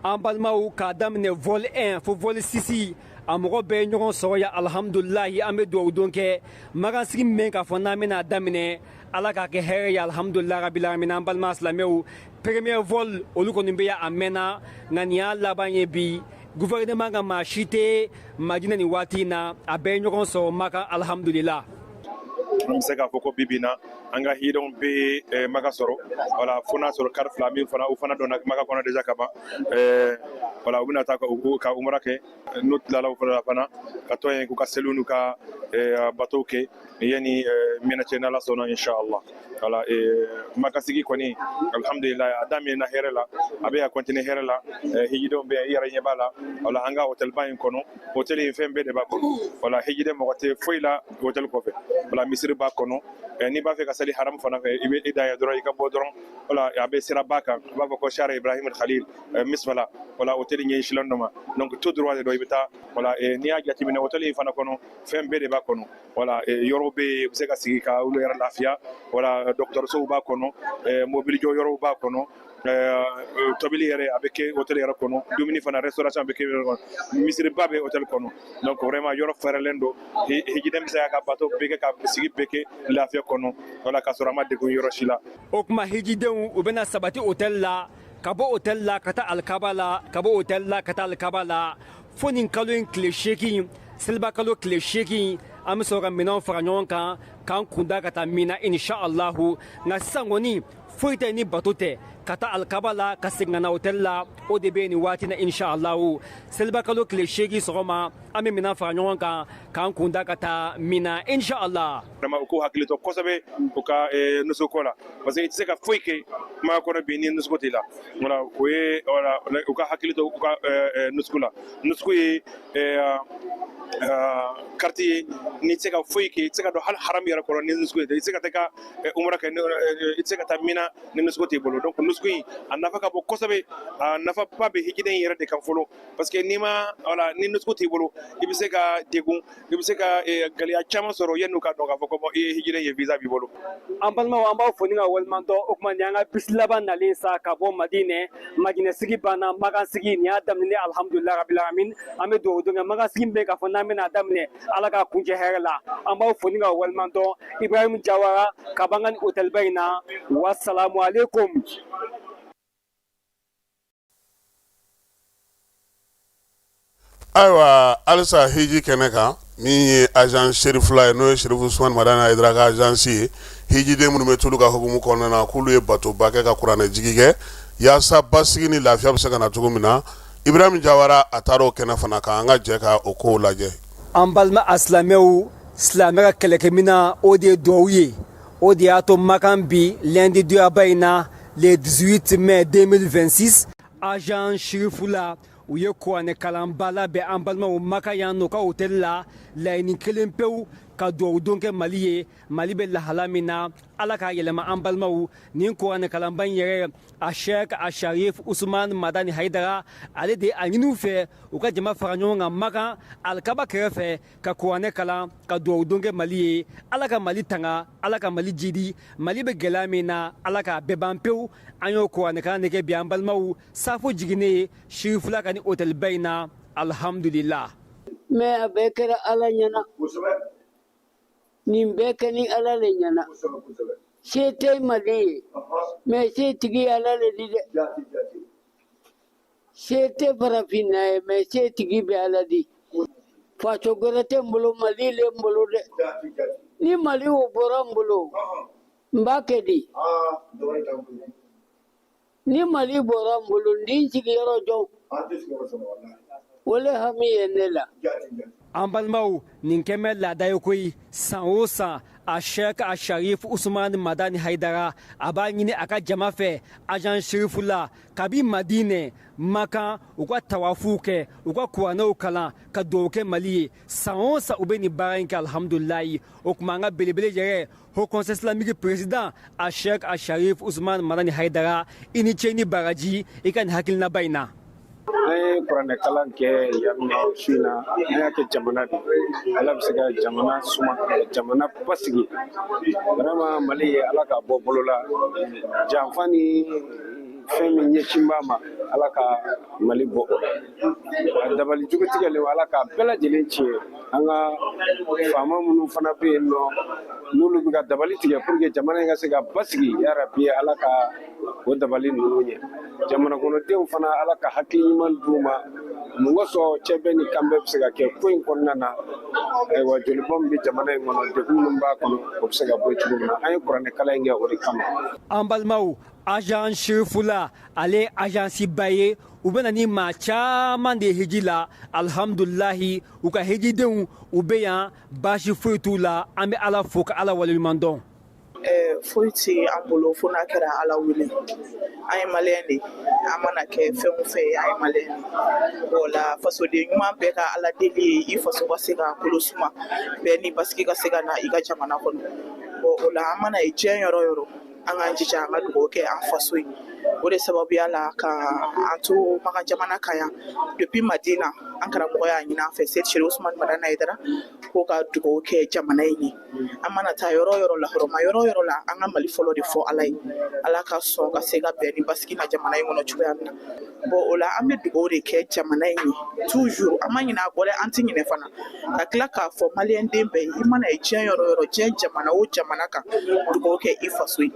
An balimaw, k'a daminɛ vol 1 fo vol 6, a mɔgɔ bɛɛ ye ɲɔgɔn sɔrɔ yan, alhamdulilahi. An bɛ dugawu don kɛ magansigi min k'a fɔ n'an bɛna daminɛ, Ala k'a kɛ hɛrɛ ye, alhamdulilahi rabil alamin. An balima silamɛw, premier vol olu kɔni bɛ yan a mɛnna, nka nin y'a laban ye bi. Gouvernement ka maa si tɛ Madina nin waati in na, a bɛɛ ye ɲɔgɔn sɔrɔ Maka, alhamdulillah. An bɛ se k'a fɔ ko bi bi in na, an ka hidenw bɛ Maka sɔrɔ, voilà, fo n'a sɔrɔ car fila min fana, u fana donna Maka kɔnɔ déjà ka ban, voilà, u bɛna taa ka umra kɛ. N'u tilala o fana fana, ka to yen k'u ka seliw n'u ka batow kɛ yanni Mina cɛ, n'Ala sɔnna, inchallah. Voilà, Maka sigi kɔni, alhamdulillah, a daminɛna hɛrɛ la, a bɛ ka continuer hɛrɛ la. Hijidenw bɛ yan, i yɛrɛ ɲɛ b'a la, voilà, an ka hôtel ba in kɔnɔ, hôtel in fɛn bɛɛ de b'a kɔnɔ, voilà, hijiden mɔgɔ tɛ foyi la hôtel kɔfɛ, voilà, misiri b'a kɔnɔ. N'i b'a fɛ ka sali haram fana fɛ, i bɛ i dan ye dɔrɔn, i ka bɔ dɔrɔn, voilà, a bɛ siraba kan, u b'a fɔ ko Shara Ibrahim Khalil Misfala, voilà, hôtel ɲɛsilen dɔ ma, donc tout droit de don i bɛ taa. Voilà, n'i y'a jateminɛ, hôtel in fana kɔnɔ, fɛn bɛɛ de b'a kɔnɔ, voilà, yɔrɔw bɛ yen, u bɛ se ka sigi ka olu yɛrɛ lafiya, voilà, dɔgɔtɔrɔsow b'a kɔnɔ, mobili jɔ yɔrɔw b'a kɔnɔ, tobili yɛrɛ a bɛ kɛ hôtel yɛrɛ kɔnɔ, dumuni fana, restauration bɛ kɛ yɔrɔ kɔnɔ, misiriba bɛ hôtel kɔnɔ. Donc vraiment yɔrɔ fɛrɛlen don, hijiden bɛ se ka bato bɛɛ kɛ, ka sigi bɛɛ kɛ lafiya kɔnɔ, voilà, ka sɔrɔ a ma degun yɔrɔ si la. O tuma hijidenw, u bɛna sabati hôtel la, ka bɔ hôtel la ka taa alikaba la, ka bɔ hôtel la ka taa alikaba la, fo nin kalo in tile 8, seliba kalo tile 8, an bɛ sɔrɔ ka minɛnw fara ɲɔgɔn kan k'an kunda ka taa Mina, inshallahu. Nka sisan kɔni, foyi tɛ ni bato tɛ, ka taa alikaba la, ka segin ka na hôtel la, o de bɛ yen nin waati na, inshallahu. Seliba kalo tile 8 sɔgɔma, an bɛ minɛn fara ɲɔgɔn kan k'an kunda ka taa Mina, inshallah. Vraiment, u k'u hakili to kosɛbɛ u ka nusuko la, parce que i tɛ se ka foyi kɛ kuma kɔnɔ bi ni nusuko t'i la. Voilà, o ye, voilà, u ka hakili to u ka nusuko la. Nusuko ye carte ye, n'i tɛ se ka foyi kɛ, i tɛ se ka don hali haram yɛrɛ kɔnɔ ni nusuko ye, i tɛ se ka taa ka umra kɛ, i tɛ se ka taa Mina ni nusuko t'i bolo. Donc nusuko in, a nafa ka bon kosɛbɛ, a nafaba bɛ hijiden yɛrɛ de kan fɔlɔ, parce que n'i ma, voilà, ni nusuko t'i bolo, i bɛ se ka degun, i bɛ se ka gɛlɛya caman sɔrɔ yanni k'a dɔn k'a fɔ ko i ye hijiden ye, visa b'i bolo. An balimaw, an b'aw fo ni ka waleɲuman dɔn. O tuma nin y'an ka bisi laban nalen sa ka bɔ Madinɛ. Madinɛ sigi banna, Makan sigi nin y'a daminɛ, alhamdulilahi rabil alamin. An bɛ dugawu don kɛ Makan sigi bɛ k'a fɔ n'an bɛna daminɛ, Ala k'a kuncɛ hɛrɛ la. An b'aw fo ni ka waleɲuman dɔn. Ibrahim Jawara ka bɔ an ka nin hôtelba in na, wasalamu aleykum. Ayiwa, halisa hiji kɛnɛ kan, min ye agence Cherifla ye, n'o ye Chérif Ousmane Madani Haïdara ka agence ye, hijiden minnu bɛ tulu ka hukumu kɔnɔna na, k'olu ye batoba kɛ ka kuranɛ jigi kɛ yaasa basigi ni lafiya bɛ se ka na cogo min na. Ibrahim Jawara, a taara o kɛnɛ fana kan, an ka jɛ ka o kow lajɛ. An balima a silamɛw, silamɛ ka kɛlɛkɛminɛn, o de ye duwawu ye. O de y'a to Makan bi lundi doyaba in na, le 18 mai 2026, agence Cherifla u ye kuranɛ kalanba labɛn an balimaw Maka yan n'u ka hôtel la. Laɲini kelen pewu, ka duwawu don kɛ Mali ye. Mali bɛ lahala min na, Ala k'a yɛlɛma. An balimaw, nin kuranɛ kalanba in yɛrɛ, a Sheikh a Sharif Usman Madani Haidara, ale de a ɲini u fɛ u ka jama fara ɲɔgɔn kan Makan alikaba kɛrɛfɛ ka kuranɛ kalan, ka duwawu don kɛ Mali ye. Ala ka Mali tanga, Ala ka Mali jidi. Mali bɛ gɛlɛya min na, Ala k'a bɛɛ ban pewu. An y'o kuranɛ kalan de kɛ bi, an balimaw, safo jiginnen ye Cherifla ka ni hôtelba in na, alhamdulillah. Mais a bɛɛ kɛra Ala ɲɛna, nin bɛɛ kɛ ni Ala le ɲɛna. Se tɛ Mali ye, mais se tigi Ala le di dɛ. Se tɛ farafinna ye, mais se tigi bɛ Ala di. Faso gbɛrɛ tɛ n bolo, Mali le n bolo dɛ. Ni Mali o bɔra n bolo, n b'a kɛ di? Ni Mali bɔra n bolo, n di n sigiyɔrɔ jɔn? O le hami ye ne la. An balimaw, nin kɛmɛ laada ye koyi. San o san, a Sheikh a Sharif Usman Madani Haidara, a b'a ɲini a ka jama fɛ agence Cherifula, kabi Madinɛ, Makan, u ka tawafuw kɛ, u ka kuranɛw kalan, ka dugawu kɛ Mali ye. San o san u bɛ nin baara in kɛ, alhamdulilayi. O tuma an ka belebele yɛrɛ, Haut Conseil islamique président, a Sheikh a Sharif Usman Madani Haidara, i ni ce ni baraji i ka nin hakilinaba in na. An ye kuranɛ kalan kɛ yan nɔ su in na. An y'a kɛ jamana de Ala bɛ se ka jamana suma, ka jamana basigi. Vraiment, Mali ye Ala ka bɔ bolo la janfa ni fɛn min ɲɛsin b'a ma, Ala ka Mali bɔ o la. A dabali jugu tigɛlen, Ala ka bɛɛ lajɛlen tiɲɛ. An ka faama minnu fana bɛ yen nɔ, n'olu bɛ ka dabali tigɛ pour que jamana in ka se ka basigi, yarabi Ala ka o dabali ninnu ɲɛ. Jamana kɔnɔdenw fana, Ala ka hakili ɲuman d'u ma. Mun kosɔn cɛbɛn ni kanbɛn bɛ se ka kɛ ko in kɔnɔna na? Ayiwa, jolibɔn min bɛ jamana in kɔnɔ, degun min b'a kɔnɔ, o bɛ se ka bɔ cogo min na, an ye kuranɛ kalan in kɛ o de kama. An balimaw, agence Cherifula, ale ye agence ba ye. U bɛ na ni maa caman de hiji la. Alhamdulilahi, u ka hijidenw, u bɛ yan, baasi foyi t'u la. An bɛ Ala fo ka Ala waleɲuman dɔn. Foyi tɛ an bolo fo n'a kɛra Ala wele. An ye maliyɛn de ye. An mana kɛ fɛn o fɛn ye, an ye maliyɛn de ye. O la, fasoden ɲuman bɛɛ ka Ala deli ye i faso ka se ka kolo suma, bɛɛ ni basigi ka se ka na i ka jamana kɔnɔ. Bon, o la, an mana ye diɲɛ yɔrɔ o yɔrɔ, an k'an jija an ka dugawu kɛ an faso ye. O de sababuya la ka an to Makan jamana kan yan depuis Madina, an karamɔgɔ y'a ɲini an fɛ, Seyidi Cherif Ousmane Madani Haidara, ko ka dugawu kɛ jamana in ye. An mana taa yɔrɔ o yɔrɔ la, hɔrɔma yɔrɔ o yɔrɔ la, an ka Mali fɔlɔ de fɔ Ala ye, Ala ka sɔn ka se ka bɛn ni basigi na jamana in kɔnɔ cogoya min na. Bon, o la, an bɛ dugawu de kɛ jamana in ye toujours. An ma ɲinɛ a kɔ dɛ, an tɛ ɲinɛ fana. Ka tila k'a fɔ maliyɛnden bɛɛ ye, i mana ye diɲɛ yɔrɔ o yɔrɔ, diɲɛ jamana o jamana kan, dugawu kɛ i faso ye.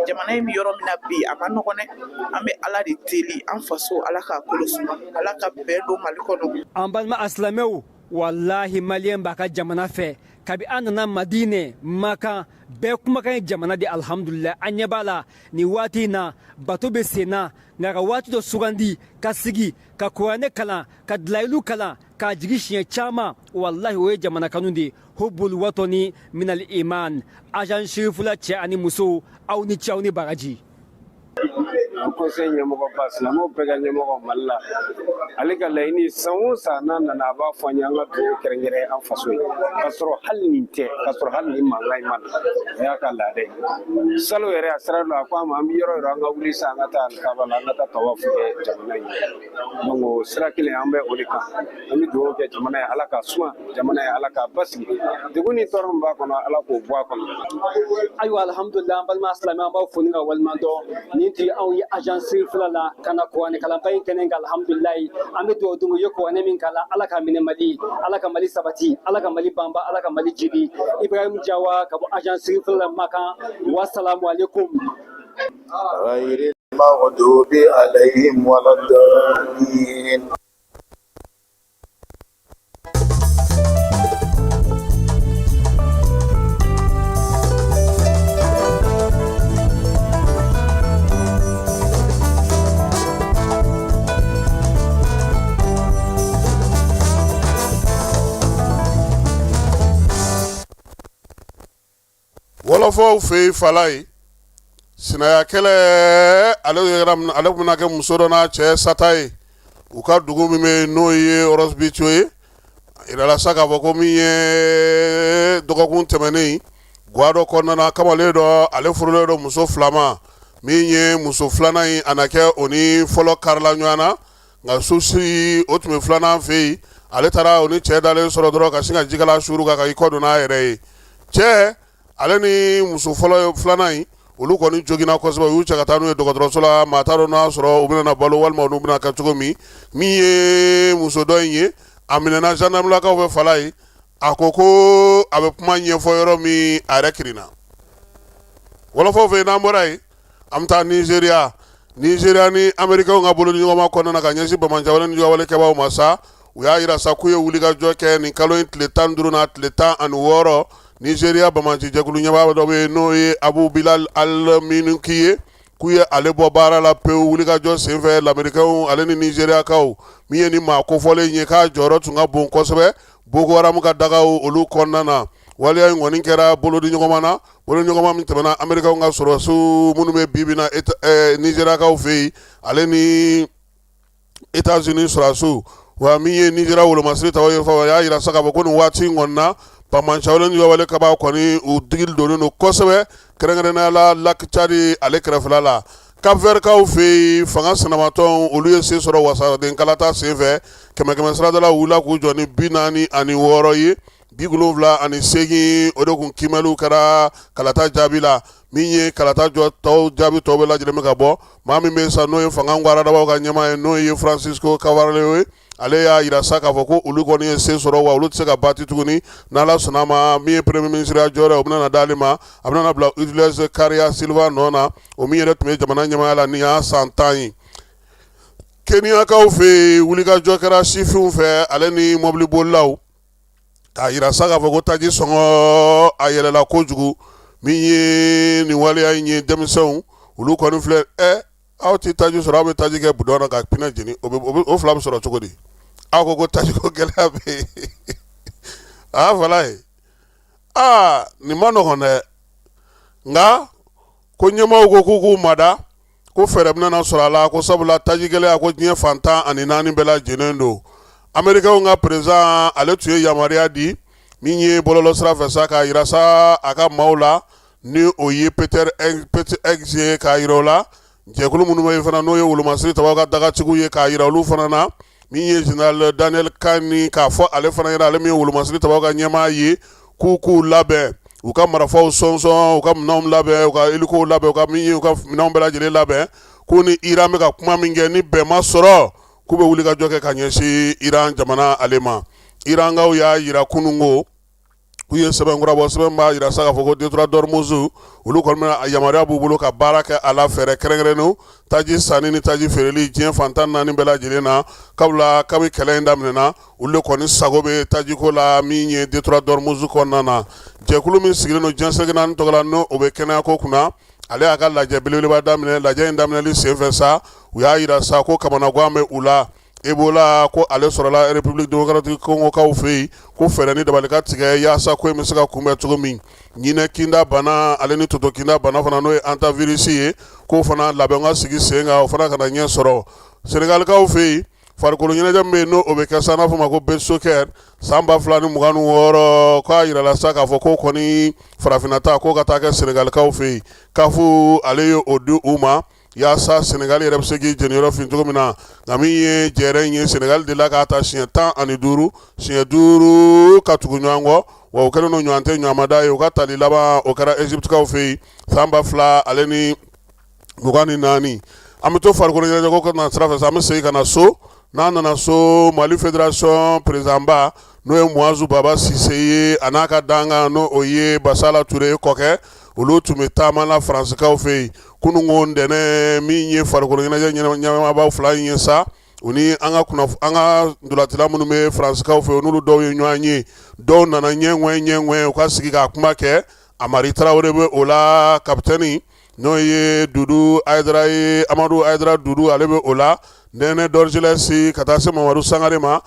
Jamana in bɛ yɔrɔ min na bi, a ma nɔgɔn dɛ. An bɛ Ala de deli, an faso, Ala k'a kolo suma, Ala ka bɛn don Mali kɔnɔ. An balima asilamɛw, walahi, maliyɛn b'a ka jamana fɛ. Kabi an nana Madinɛ, Makan, bɛɛ kumakan ye jamana de. Alhamdulillah, an ɲɛ b'a la nin waati in na, bato bɛ sen na, nka ka waati dɔ sugandi ka sigi ka kuranɛ kalan, ka dalayilu kalan, k'a jigi siɲɛ caman, walahi, o ye jamana kanu de ye. Hubbul watani minal iman. Agence Cherifula cɛ ani musow, aw ni ce, aw ni baraji. An conseil ɲɛmɔgɔba, silamɛw bɛɛ ka ɲɛmɔgɔ Mali la, ale ka laɲini, san o san n'a nana, a b'a fɔ an ye an ka dugawu kɛrɛnkɛrɛn an faso ye, k'a sɔrɔ hali nin tɛ, k'a sɔrɔ hali nin mankan in ma na. O y'a ka laada ye. Salon yɛrɛ, a sira dɔ, a ko an ma, an bɛ yɔrɔ o yɔrɔ, an ka wuli sa, an ka taa alikaba la, an ka taa tawafu kɛ jamana in ye. Donc o sira kelen, an bɛ o de kan. An bɛ dugawu kɛ jamana ye, Ala ka suma jamana ye, Ala k'a basigi. Degun ni tɔɔrɔ min b'a kɔnɔ, Ala k'o bɔ a kɔnɔ. Ayiwa, alhamdulillah, an balima silamɛ, an b'aw fo ni ka waleɲuman dɔn. Nin tun ye anw ye agence fila la ka na kuranɛ kalanba in kɛnɛ kan. Alhamdulilayi, an bɛ dugawu dun. U ye kuranɛ min kalan, Ala ka minɛ Mali, Ala ka Mali sabati, Ala ka Mali banba, Ala ka Mali jidi. Ibrahim Jawa ka bɔ agence fila la Makan. Wasalamu aleykum. غير المغضوب عليهم ولا الضالين. Wɔlɔfɔw fɛ yen, Falaye, sinaya kɛlɛ, ale ale bɛna kɛ muso dɔ n'a cɛ sata ye u ka dugu min bɛ yen, n'o ye Ross Ibiti ye. A yirala sa k'a fɔ ko min ye dɔgɔkun tɛmɛnen, gwa dɔ kɔnɔna na, kamalen dɔ, ale furulen don muso fila ma. Min ye muso filanan ye, a na kɛ o ni fɔlɔ karila ɲɔgɔn na, nka susi o tun bɛ filanan fɛ yen. Ale taara o ni cɛ dalen sɔrɔ dɔrɔn, ka sin ka jikala suuru kan ka i kɔ don n'a yɛrɛ ye. Cɛ ale ni muso fɔlɔ filanan in, olu kɔni joginna kosɛbɛ. U y'u cɛ ka taa n'u ye dɔgɔtɔrɔso la. Maa t'a dɔn n'a sɔrɔ u bɛna na balo walima olu bɛna kɛ cogo min. Min ye muso dɔ in ye, a minɛna zandaramulakaw fɛ Falaye. A ko ko a bɛ kuma ɲɛfɔ yɔrɔ min, a yɛrɛ kirinna. Wɔlɔfɔw fɛ yen, n'an bɔra yen, an bɛ taa Nizeriya. Nizeriya ni Amerikɛnw ka bolo ni ɲɔgɔnma kɔnɔna na ka ɲɛsin banbaanciwale ni juguyawale kɛbaaw ma sa, u y'a jira sa k'u ye wulikajɔ kɛ nin kalo in tile 15 n'a tile 16. Nizeriya banbaanci jɛkulu ɲɛmaa dɔ bɛ yen, n'o ye Abu Bilal al-Minuki ye. k'u ye ale bɔ baara la pewu wulikajɔ senfɛ lamerikɛnw ale ni nizeriyakaw. Min ye ni maa kofɔlen ye k'a jɔyɔrɔ tun ka bon kosɛbɛ Boko Haram ka dagaw olu kɔnɔna na. Waleya in kɔni kɛra bolodiɲɔgɔnma na, bolodiɲɔgɔnma min tɛmɛna amerikɛnw ka sɔrɔdasiw minnu bɛ bi bi na nizeriyakaw fɛ yen ale ni États-Unis sɔrɔdasiw. Wa min ye Nizeriya wolomasiri taw ye fɔ, y'a jira sa k'a fɔ ko nin waati in kɔni na, banbaanciwale ni wale kaba kɔni u digi donnen don kosɛbɛ, kɛrɛnkɛrɛnnenya la Lac Tchad ale kɛrɛfɛla la. Cap-Vertkaw fɛ yen, fanga sinamatɔn olu ye se sɔrɔ wasaden kalata senfɛ. Kɛmɛ kɛmɛ sarada la, wulila k'u jɔ ni 46 ye, 78 o de tun kiimɛliw kɛra kalata jaabi la. Min ye kalata jɔ tɔw jaabi tɔw bɛɛ lajɛlen bɛ ka bɔ, maa min bɛ sa n'o ye fanga gwaradabaw ka ɲɛmaa ye, n'o ye Francisco Carvalho ye, ale y'a jira sa k'a fɔ ko olu kɔni ye se sɔrɔ, wa olu tɛ se ka bati tuguni n'Ala sɔnna ma. Min ye premier ministre ya jɔyɔrɔ, o bɛna d'ale ma, a bɛna bila Ulisses Correia Silva nɔ na, o min yɛrɛ tun bɛ jamana ɲɛmaaya la nin y'a san 10 ye. Keniyakaw fɛ yen, wulikajɔ kɛra sifinw fɛ ale ni mɔbilibolilaw k'a jira sa k'a fɔ ko taji sɔngɔ a yɛlɛla kojugu. Min ye nin waleya in ye, denmisɛnw olu kɔni filɛ, aw tɛ taji sɔrɔ, aw bɛ taji kɛ bidɔn na ka pinɛ jeni, o fila bɛ sɔrɔ cogo di? Aw ko ko taji ko gɛlɛya bɛ yen. A fala ye, aa, nin ma nɔgɔn dɛ. Nka ko ɲɛmaaw ko k'u k'u mada, ko fɛɛrɛ bɛna sɔrɔ a la, ko sabula taji gɛlɛya ko diɲɛ fan 14 bɛɛ lajɛlen don. Amerikɛnw ka président, ale tun ye yamaruya di min ye bɔlɔlɔ sira fɛ sa, k'a jira sa a ka maaw la, ni o ye Pete Hegseth ye, k'a jira o la jɛkulu minnu bɛ yen fana, n'o ye wolomasiri tabaw ka dagatigiw ye, k'a jira olu fana na. Min ye général Daniel Kani, k'a fɔ ale fana ɲɛna, ale min ye wolomasiri tabaw ka ɲɛmaa ye, k'u k'u labɛn, u ka marifaw sɔnsɔn, u ka minɛnw labɛn, u ka helikow labɛn, u ka min ye u ka minɛnw bɛɛ lajɛlen labɛn, k'u ni Iran bɛ ka kuma min kɛ, ni bɛn ma sɔrɔ, k'u bɛ wuli ka jɔ kɛ ka ɲɛsin Iran jamana ale ma. Irankaw y'a jira kunun ko k'u ye sɛbɛn kura bɔ, sɛbɛn b'a jira sa k'a fɔ ko détroit d'Ormuz, olu kɔni bɛna yamaruya b'u bolo ka baara kɛ a la, fɛɛrɛ kɛrɛnkɛrɛnnenw, taji sanni ni taji feereli diɲɛ fan 14 bɛɛ lajɛlen na. Kabila kabi kɛlɛ in daminɛna, olu de kɔni sago bɛ tajiko la min ye détroit d'Ormuz kɔnɔna na. Jɛkulu min sigilen don diɲɛ seleke naani tɔgɔ la, n'o o bɛ kɛnɛyako kunna, ale y'a ka lajɛ belebeleba daminɛ. Lajɛ in daminɛli senfɛ sa, u y'a jira sa ko kamanagan bɛ u la. Ebola ko ale sɔrɔla République démocratique Congokaw fɛ yen, ko fɛɛrɛ ni dabali ka tigɛ yaasa ko in bɛ se ka kunbɛn cogo min. Ɲinɛ kinda bana ale ni toto kinda bana fana, n'o ye hantavirus ye, k'o fana labɛn ka sigi sen kan, o fana kana ɲɛ sɔrɔ. Senegalikaw fɛ yen, farikolo ɲɛnajɛ min bɛ yen, n'o o bɛ kɛ sa, n'a fɔ ma ko beach soccer, san 2026, k'a jirala sa k'a fɔ ko kɔni farafinna ta k'o ka taa kɛ Senegalikaw fɛ yen. CAF ale ye o di u ma yaasa Senegal yɛrɛ bɛ se k'i jeniyɔrɔ fin cogo min na. Nka min ye jɛrɛ in ye, Senegal delila k'a ta siɲɛ 15, siɲɛ 5 ka tugu ɲɔgɔn kɔ, wa o kɛlen don ɲɔgɔn tɛ ɲɔgɔnmada ye. U ka tali laban, o kɛra Egyptekaw fɛ yen san 2024. An bɛ to farikolo ɲɛnajɛ ko na sira fɛ sa, an bɛ segin ka na so. N'an nana so, Mali fédération président ba, n'o ye Muazu Baba Sise ye, a n'a ka dankan, n'o o ye Basala Ture kɔkɛ, olu tun bɛ taama la Faransikaw fɛ yen kununko ntɛnɛn. Min ye farikolo ɲɛnajɛ ɲɛmaabaw fila in ye sa, u ni an ka an ka ntolacila minnu bɛ Faransikaw fɛ yen, n'olu dɔw ye ɲɔgɔn ye, dɔw nana ɲɛŋɛ ɲɛŋɛ u ka sigi k'a kuma kɛ. Amari Tarawele bɛ o la, kapitɛni n'o ye Dudu Ayidara ye, Amadu Ayidara Dudu, ale bɛ o la, Nɛnɛ Dɔrizilɛsi, ka taa se Mamadu Sangare ma,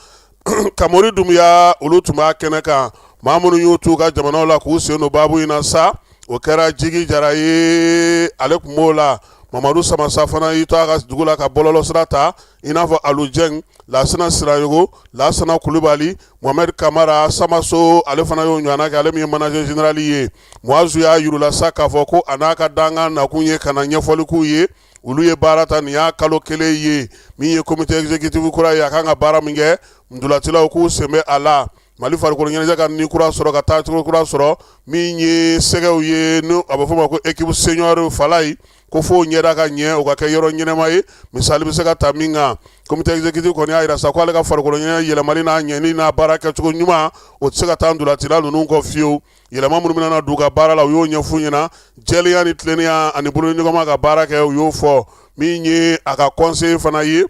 Kamori Dunbiya, olu tun b'a kɛnɛ kan. Maa minnu y'u t'u ka jamanaw la k'u sen don baabu in na sa, o kɛra Jigi Jara ye, ale tun b'o la. Mamadu Samasa fana y'i to a ka dugu la ka bɔlɔlɔ sira ta, i n'a fɔ Alu Jɛng, Lasina Sirayogo, Lasana Kulubali, Mohamed Kamara Samaso, ale fana y'o ɲɔgɔnna kɛ, ale min ye manager général ye. Muazu y'a yir'u la sa k'a fɔ ko a n'a ka dankan nakun ye ka na ɲɛfɔli k'u ye. Olu ye baara ta, nin y'a kalo kelen ye. Min ye comité exécutif kura ye, a kan ka baara min kɛ, ntolacilaw k'u sen bɛ a la. Mali farikolo ɲɛnajɛ ka ni kura sɔrɔ, ka taacogo kura sɔrɔ. Min ye sɛgɛw ye, n'o a bɛ fɔ o ma ko équipe senior Falayi, ko fo ɲɛda ka ɲɛ, o ka kɛ yɔrɔ ɲɛnama ye, misali bɛ se ka ta min kan. Comité exécutif kɔni y'a jira sa ko ale ka farikolo ɲɛnajɛ yɛlɛmali n'a ɲɛni n'a baara kɛcogo ɲuman, o tɛ se ka taa ntolacila ninnu kɔ fiyewu. Yɛlɛma minnu bɛna don u ka baara la, u y'o ɲɛf'u ɲɛna. Jɛlenya ni tilennenya ani bolo ɲɔgɔnma ka baara kɛ, u y'o fɔ. Min ye a ka conseiller fana ye,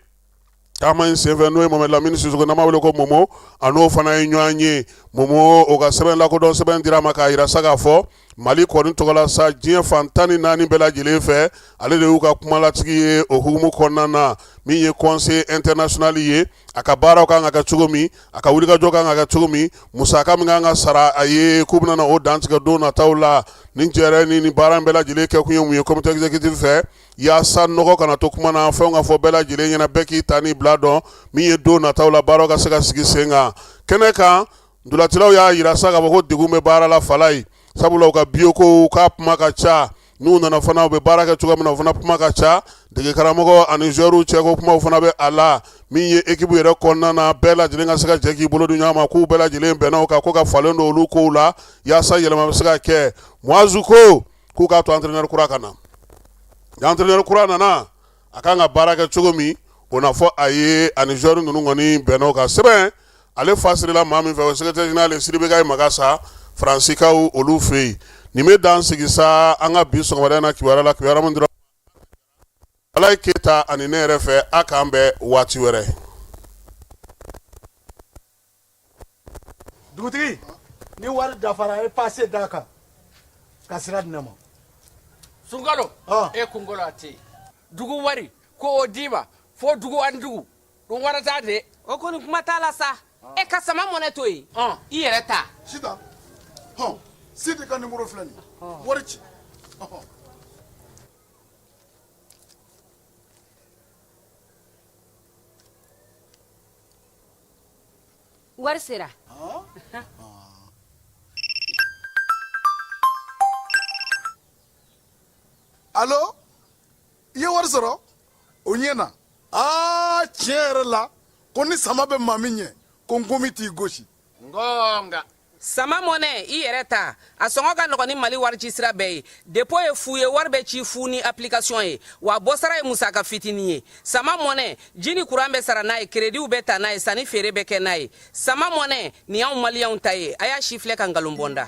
Taama in senfɛ n'o ye Mohamed Lamini Sisoko n'an b'a wele ko Momo, a n'o fana ye ɲɔgɔn ye. Momo o ka sɛbɛn lakodɔn sɛbɛn dira a ma k'a jira sa k'a fɔ Mali kɔni tɔgɔ la sa diɲɛ fan 14 bɛɛ lajɛlen fɛ, ale de y'u ka kumalatigi ye o hukumu kɔnɔna na. Min ye conseil international ye, a ka baaraw kan ka kɛ cogo min, a ka wulikajɔ kan ka kɛ cogo min, musaka min kan ka sara a ye, k'u bɛna o dantigɛ don nataw la. Nin jɛrɛ ni nin baara in bɛɛ lajɛlen kɛkun ye mun ye comité exécutif fɛ, yaasa nɔgɔ kana to kuma na, fɛnw ka fɔ bɛɛ lajɛlen ɲɛna, bɛɛ k'i ta ni bila dɔn min ye don nataw la baaraw ka se ka sigi sen kan. Kɛnɛ kan, ntolacilaw y'a jira sa k'a fɔ ko degun bɛ baara la Falayi, sabula u ka billet ko k'a kuma ka ca. N'u nana fana, u bɛ baara kɛ cogo min na, o fana kuma ka ca. Dege karamɔgɔ ani joueurs cɛ ko kumaw fana bɛ a la. Min ye équipe yɛrɛ kɔnɔna na, bɛɛ lajɛlen ka se ka jɛ k'i bolo di ɲɔgɔn ma, k'u bɛɛ lajɛlen bɛnna o kan ko ka falen don olu kow la yaasa yɛlɛma bɛ se ka kɛ. Muazu ko k'u k'a to entraîneur kura ka na. Ni entraîneur kura nana, a kan ka baara kɛ cogo min, o na fɔ a ye. Ani joueur ninnu kɔni bɛnna o kan. Sɛbɛn ale fasirila maa min fɛ, o secrétaire général Sidibe Kayi Magasa, Faransikaw olu fɛ yen. Nin bɛ dan sigi sa an ka bi sɔgɔmada in na kibaruya la, kibaruya min dira Alayi Keyita ani ne yɛrɛ fɛ. A k'an bɛn waati wɛrɛ. Dugutigi, ni wari dafara, e pase d'a kan ka sira di ne ma. Sunkalo, e kunkolo a tɛ dugu wari ko o d'i ma fo dugu ani dugu dun warata de. O kɔni kuma t'a la sa. E ka sama mɔnɛ to yen, i yɛrɛ ta. Sitan, hɔn, Sidi ka nimoro filɛ nin ye, wari ci. Wari sera. Alo, i ye wari sɔrɔ? O ɲɛna. Aa, tiɲɛ yɛrɛ la, ko ni sama bɛ maa min ɲɛ, ko nkomi t'i gosi. Ngonga. Sama mɔnɛ, i yɛrɛ ta. A sɔngɔ ka nɔgɔn ni Mali warici sira bɛɛ ye. Dépôt ye fu ye, wari bɛ ci fu ni application ye, wa bɔsara ye musaka fitinin ye. Sama mɔnɛ, ji ni kuran bɛ sara n'a ye, créditw bɛ ta n'a ye, sanni feere bɛ kɛ n'a ye. Sama mɔnɛ, nin y'anw maliyɛnw ta ye. A y'a sifilɛ ka nkalon bɔ n da.